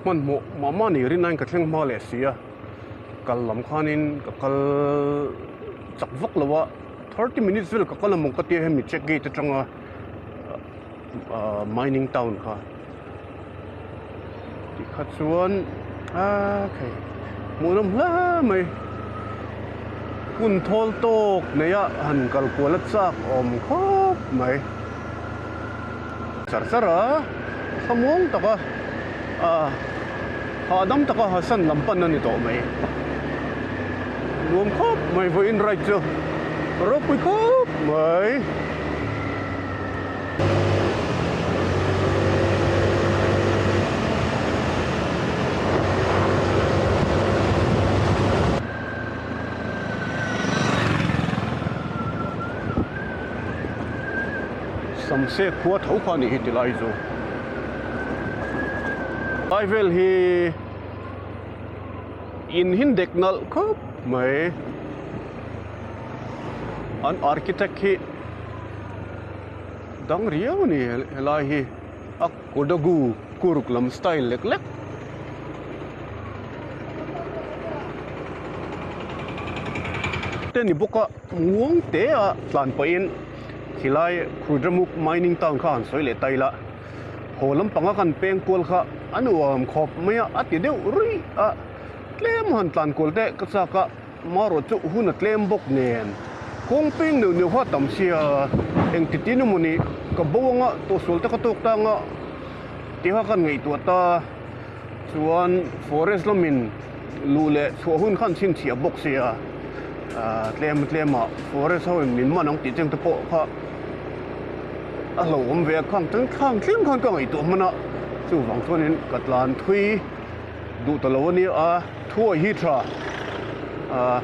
Hmanhmawh mah mah ni rin aiin ka thleng hma leh si a, kal lam khanin ka kal chak vak lo a, 30 minutes vel ka kal amaw ka tia hemi check gate atanga mining town kha tikha chuan aa khei hmuhnawm hle mai hun thawl tawk neia han kal kual a chak awm khawp mai char char a thlamuang taka ah hahdam taka Hassan lam pan a ni tawh mai nuam khawp mai vawiin ride chu ropui khawp mai. Samse khua tho kha a nih hi tilai chu. Lai vel hi in hin dek nalh khawp mai. An architect hi dang riau a ni helai hi a Kodagu Coorg lam style lek lek. Te ni bawk a muang te a tlan pahin khilai Khurdramuk mining town kha han sawi leh ta ila haw lampanga kan peng kual kha a nuam khawp mai a a ti deuh ruih a tlem han tlan kual teh ka chak a. Marawh chu hun a tlem bawk nen kawng peng neuh neuh kha a tam sia, engti tin emaw ni ka bo anga tawhsual te ka tawk ta anga tih kha kan ngaihtuah ta chuan forest lamin luh leh chhuah hun kha an chhinchhiah bawk sia, tlem tlema forest ho in min man ang tih cheng te pawh kha a hlauhawm ve a, khang thleng khan ka ngaihtuah hman a, chuvang chuanin ka tlan thui. Duh ta lo a nia a, thuai hi tha ah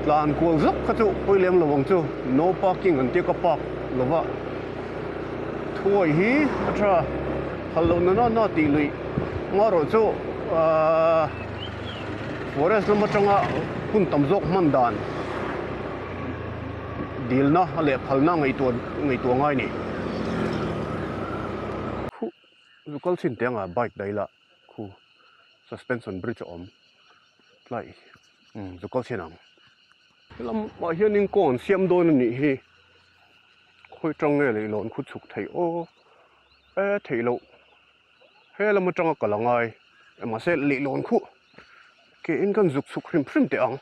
tlan kual zak kha chu pawi lem lo ang chu, no parking an tia ka park lo va, thuai hi a tha phal loh na na tih luih ngarawh chu ah forest lam atanga hun tam zawk hman dan dilna leh phalna ngaihtuah ngaihtuah ngai a ni. Zu kal chhin teh anga bike daih lah khu suspension bridge a awm tlai umm zu kal chhin ang. Helamah hianin kawng an siam dawn a nih hi khawi tang nge leihlawn khu chhuk theih aw e theih loh he lam atanga kal a ngai mahse leihlawn khu ke in kan zuk chhuk hrim hrim teh ang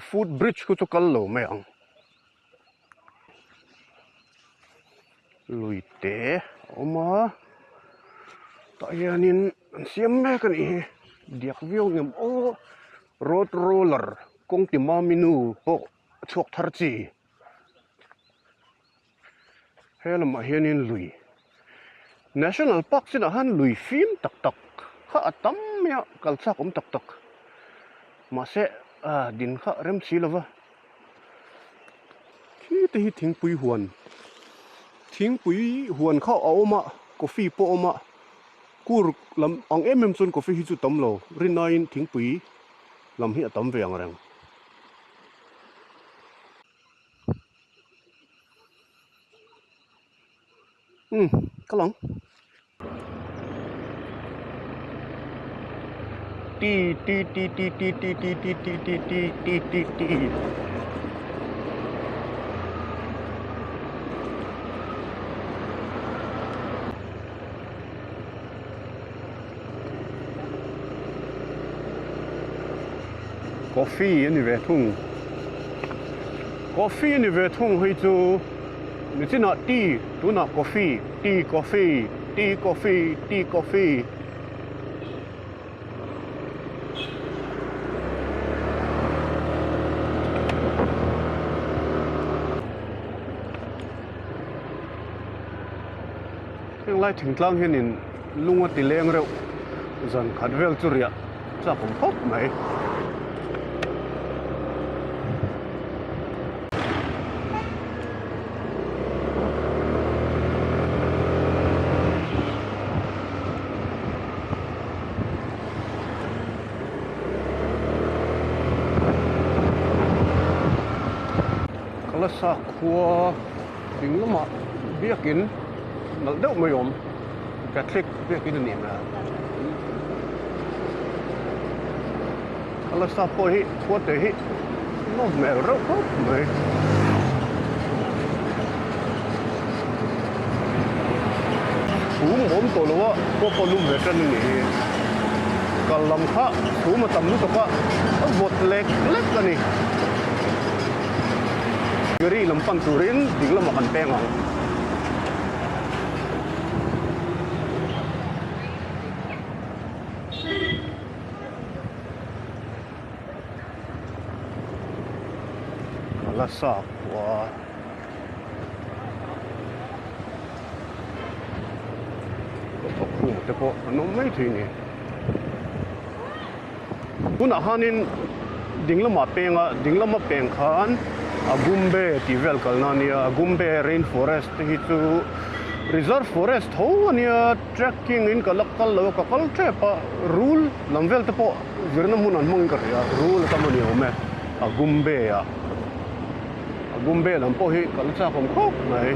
foot bridge khu chu kal lo mai ang. Lui te a awm a tah hianin an siam mek a nih hi diak viau ngem aw road roller kawng ti mami nu pawh a chhuak thar chi he lamah hianin lui national park chinah hian lui fim tak tak kha a tam mai a kal chak awm tak tak mahse ah din kha rem si lo va. Khi te hi thingpui huan thingpui huan kha a awm a coffee pawh a awm a kur lam ang em em chuan coffee hi chu tam lo rinaiin thingpui lam hi a tam ve ang reng. Umm ka lang. Ti ti ti ti ti ti ti ti ti ti ti ti ti ti Coffee a ni ve thung Coffee a ni ve thung hei chu Nichinah tea tunah coffee tea coffee tea coffee tea coffee. Heng lai thingtlang hianin lung a ti leng reuh zan khat vel chu riah chak awm khawp mai. Kalasa khua ding lamah biakin nalh deuh mai awm. Catholic biakin a nih hmel. Kalasa pawh hi khua te hi nawm hmel reuh khawp mai. Chhum awm tawh lo a, khua pawh lum ve tan a nih hi. Kal lam kha chhum a tam lutuk a, a vawt lek lek a ni. Gary lam pan turin ding lamah kan peng ang. Kalasa khua ka thawkkhum te pawh an awm mai thei a ni. Tunah khanin ding lamah peng a, ding lama peng khan Agumbe tih vel kalna a nia, Agumbe rain forest te hi chu reserve forest tho a nia, trekking in ka la kal lo a, ka kal tep a, rul lam vel te pawh zirna hmun an hmangin ka hria, rul a tam a ni awm e, Agumbe ah, Agumbe lam pawh hi ka la chak awm khawp mai.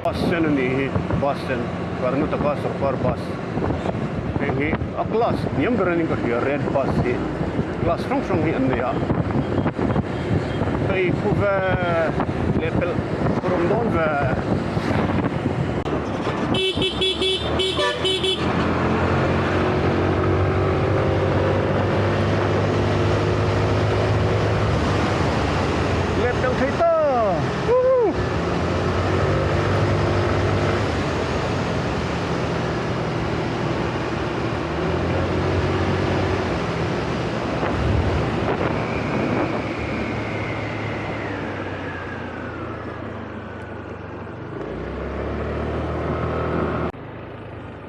Bus sen a nih hi bus sen Karnataka sarkar bus heng hi a class hniam ber anin ka hria red bus hi class hrang hrang hi an nei a hei khu ve leh pelh rawn dawn ve. Lep deuh thei ta. Woohoo.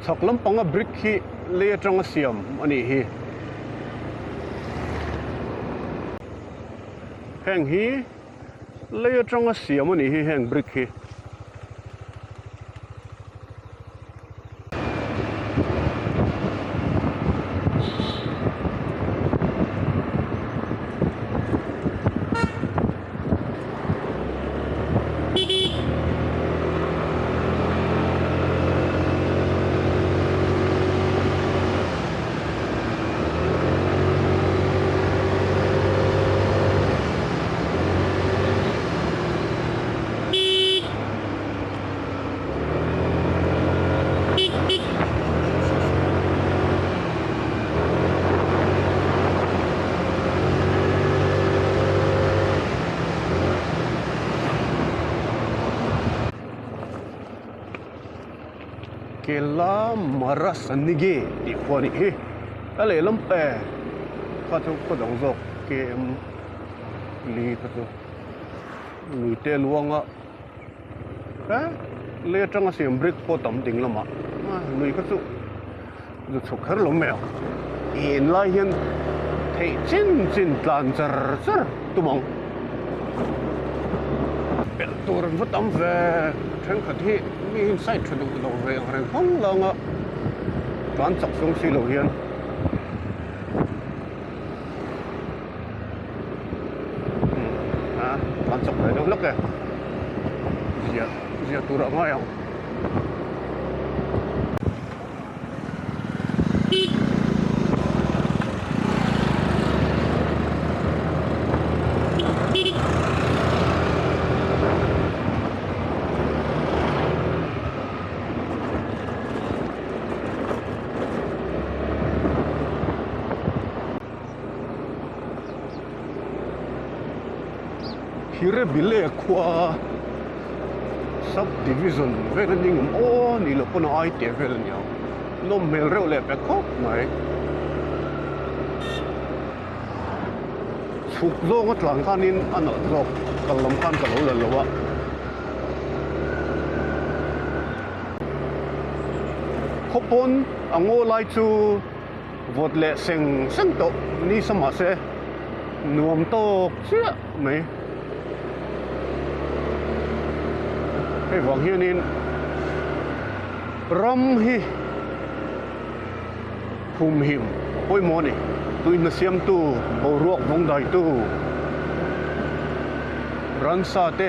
Chhak lampanga brick hi lei atanga siam a nih hi. Heng hi lei atanga siam a nih hi heng brick hi. Kela Marasanige tih khua a nih hi a lehlam e kha chu khaw dang zawk KM li kha chu lui te luanga he lei atanga siam brick pawh tam ding lamah lui kha chu zu chhuk kher lo mai ang en lai hian theih chin chin tlan char char tum ang pelh tur an va tam ve thenkhat hi mi hi side tha duh lo ve ang reng khawng lang a tlan chak chung si lo hian. A tlan chak ve deuh hlek e ziah ziah tur ah ngai ang. Hirebile khua sub division vel a ning awm aw ni loh pawn a ai teh vel a ni ang nawm hmel reuh leh pe khawp mai chhuk zawng a tlan khanin a nalh zawk kal lam khan ka lo la lo a. Khawpawn a ngaw lai chu. Vawt leh seng seng tawh ni sa mahse nuam tawk chiah mai. Hei vang hianin ram hi humhim a pawimawh a ni. Tui hna siamtu, boruak vawng daitu, ransa te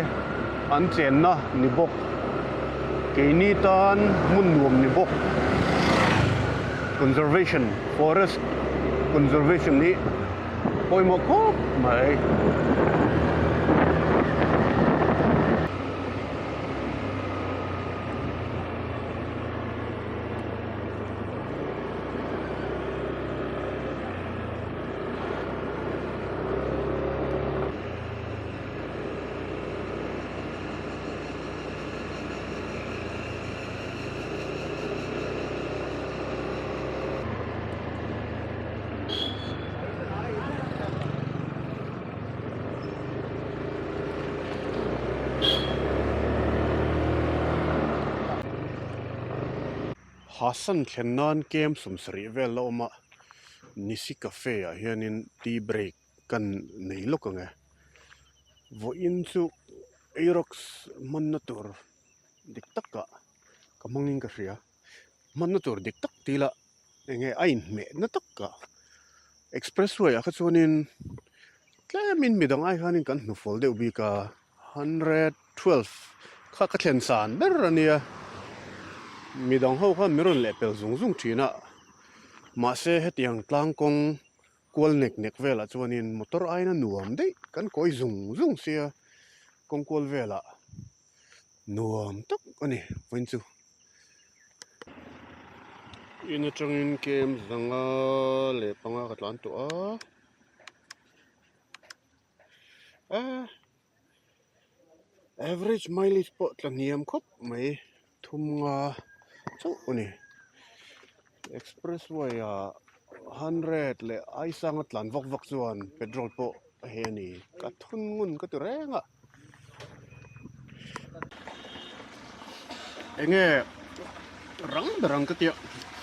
an chenna ni bawk, keini tan hmun nuam ni bawk. Conservation, forest conservation hi pawimawh khawp mai. Hasan thlen nan kem sawmsarih vel la awm a, Nisi Cafe ah hianin tea break kan nei lawk ang e. Vawiin chu Aerox hmanna tur dik takah ka hmangin ka hria. Hmanna tur dik tak tih lah eng nge a inhmeh na takah expressway ah kha chuanin tlemin midang ai khanin kan hnufual deuh bik a. 112 kha ka thlen san ber a nia, midang ho khan min rawn leh pel zung zung thin a, mahse hetiang tlang kawng kual nek nek velah chuanin motor aina nuam daih kan kawi zung zung sia kawng kual velah nuam tak a ni vawiin chu. In atangin kem zanga leh panga ka tlan tawh a. A average mileage pawh tla hniam khawp mai thum nga chauh a ni expressway ah hundred leh aisanga tlan vak vak chuan petrol pawh a hei a ni ka thun ngun ka ti reng a enge rang ber ang ka tia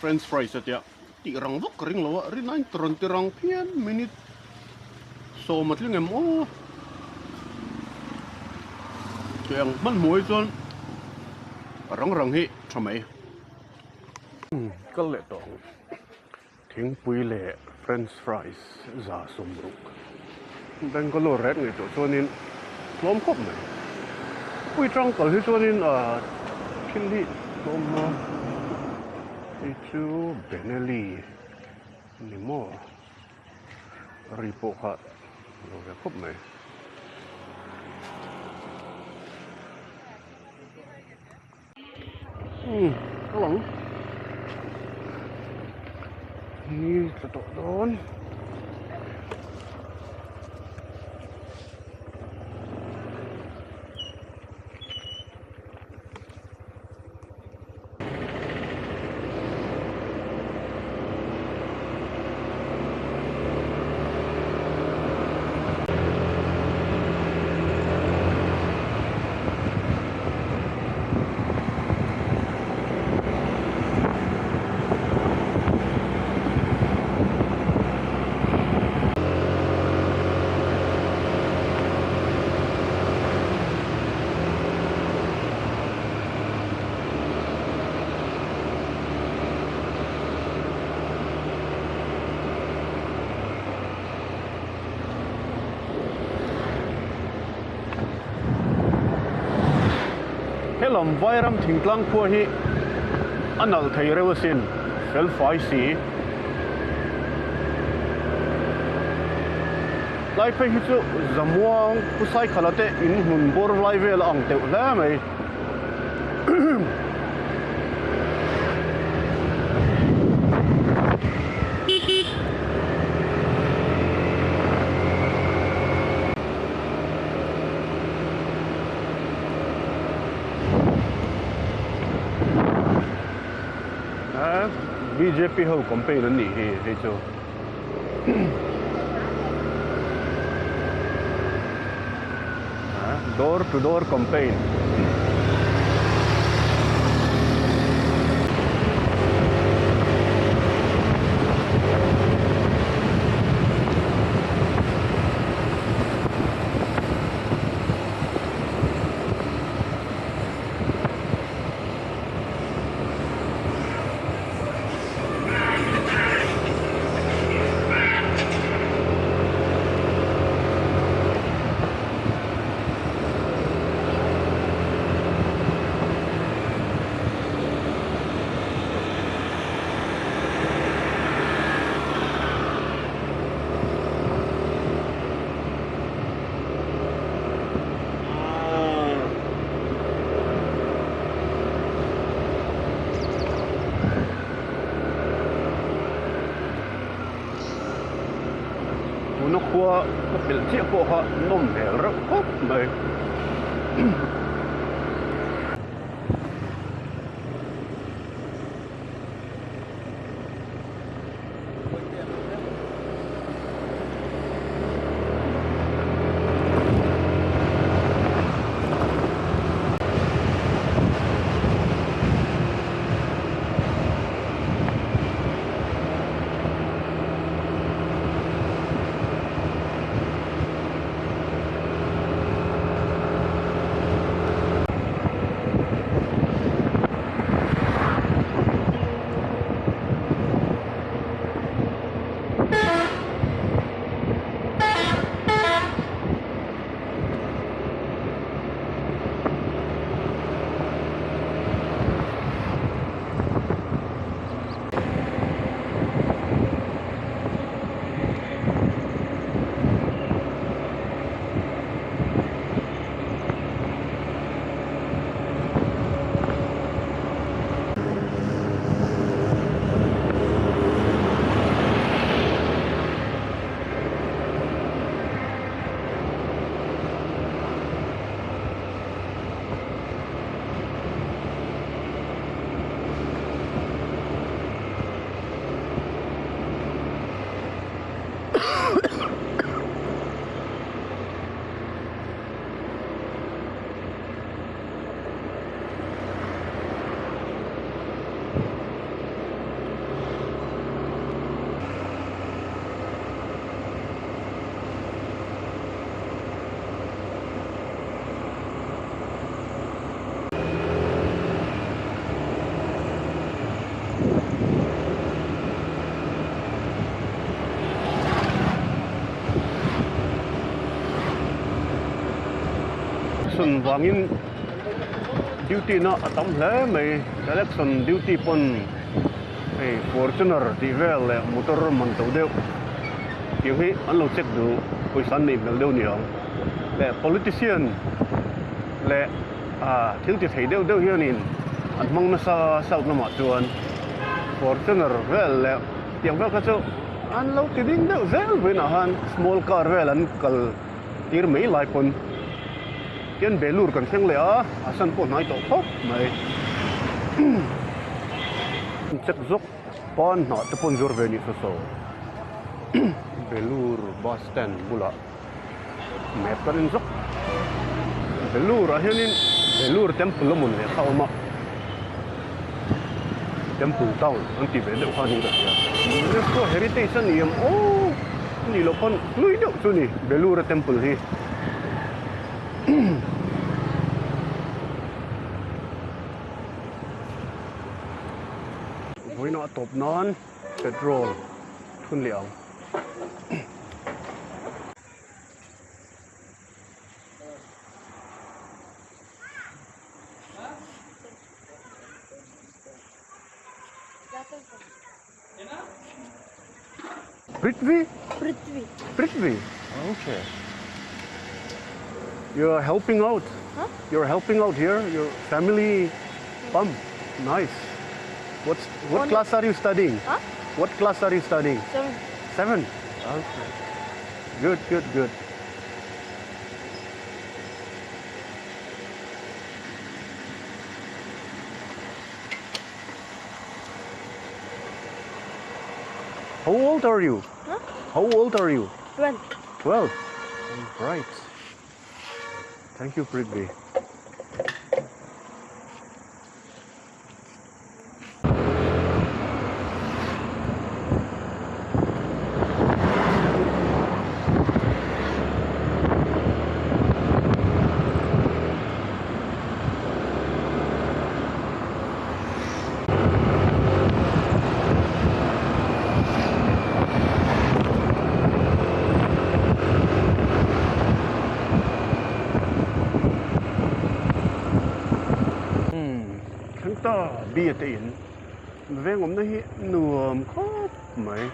french fries a tia. Tih rang vak ka ring lo a, rin ain rawn ti rang phian minute sawm a tling em aw. Tiang hmanhmawh hi chuan rang rang hi tha mai. Kal leh tawh ang thingpui leh french fries za sawmruk Bangalore rek ngei tawh chuanin tlawm khawp mai. Pui tang kal hi chuanin ah thil hi tlawm a. Hei chu Benelli ni maw ri pawh kha lo ve khawp mai. Umm ka lang ni tla tawh dawn. Helam Vairam thingtlang khua hi a nalh thei reuh asin, fel fai si. Tlai phei hi chu Zamuang Pu Saikhala te in hmun bawr lai vel a ang teuh hle mai. Bjp ho campaign an nih hi hei chu. Door to door campaign. khua ka pelh chiah pawh kha nawm hmel reuh khawp mai. Election vangin duty na a tam hle mai election duty pawn hei fortuner tih vel leh motor man to deuh tiang hi an lo check duh pawisa an neih hmel deuh ni ang leh politician leh ah thil ti thei deuh deuh hianin an hmang nasa south lamah chuan fortuner vel leh tiang vel kha chu an lo ti ding deuh zel vawiinah khan small car vel an kal tir mai lai pawn tian Belur kan thleng leh a a san pawh hnai tawh khawp mai check zawk pan hnah te pawn zuar ve a nih saw saw Belur bus stand bulah. Map ka rin zawk. Belur ah hianin Belur temple a mawn leh kha a awm a. Temple town an ti ve deuh kha niin ka hria. UNESCO heritage a ni em aw a nih loh pawn hlui deuh chu a ni Belur a temple hi. Vawiin a tawp nan petrol thun leh ang. Prithvi? Prithvi. Prithvi. Okay. You're helping out. Huh? You're helping out here. Your family pump. Nice. What's what Only- class are you studying? Huh? What class are you studying? 7. 7. Okay. Good, good, good. How old are you? Huh? How old are you? 12. 12. Right. Thank you, Prithvi. Thleng ta bia te in veng awmna hi nuam khawp mai.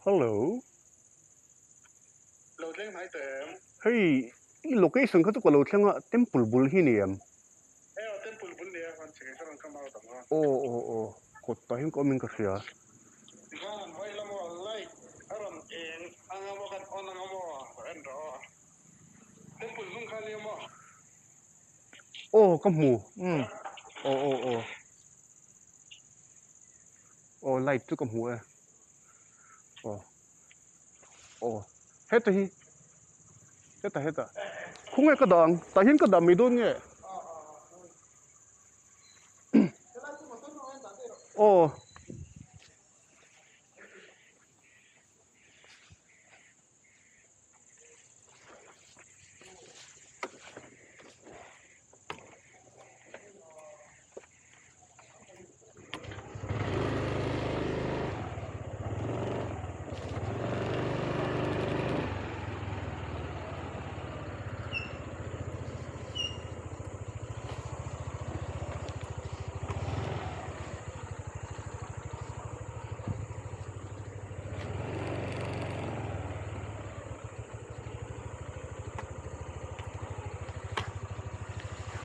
Hello. Lo thleng hnai teh em? Hei i location kha chu ka lo thleng a, temple bul hi ni em? Hei aw temple bul nia khan chhing sawn an come out ang a. Aw aw aw kawt tah hian ka awm in ka hria. Tikhan an vai lam aw light a rawn eng ang a maw kan on ang a maw en rawh aw. Temple hnung kha nia maw? Aw ka hmu umm aw aw aw aw light chu ka hmu e aw aw heta hi heta heta khawnge ka dah ang tah hian ka dah mai dawn nge aw.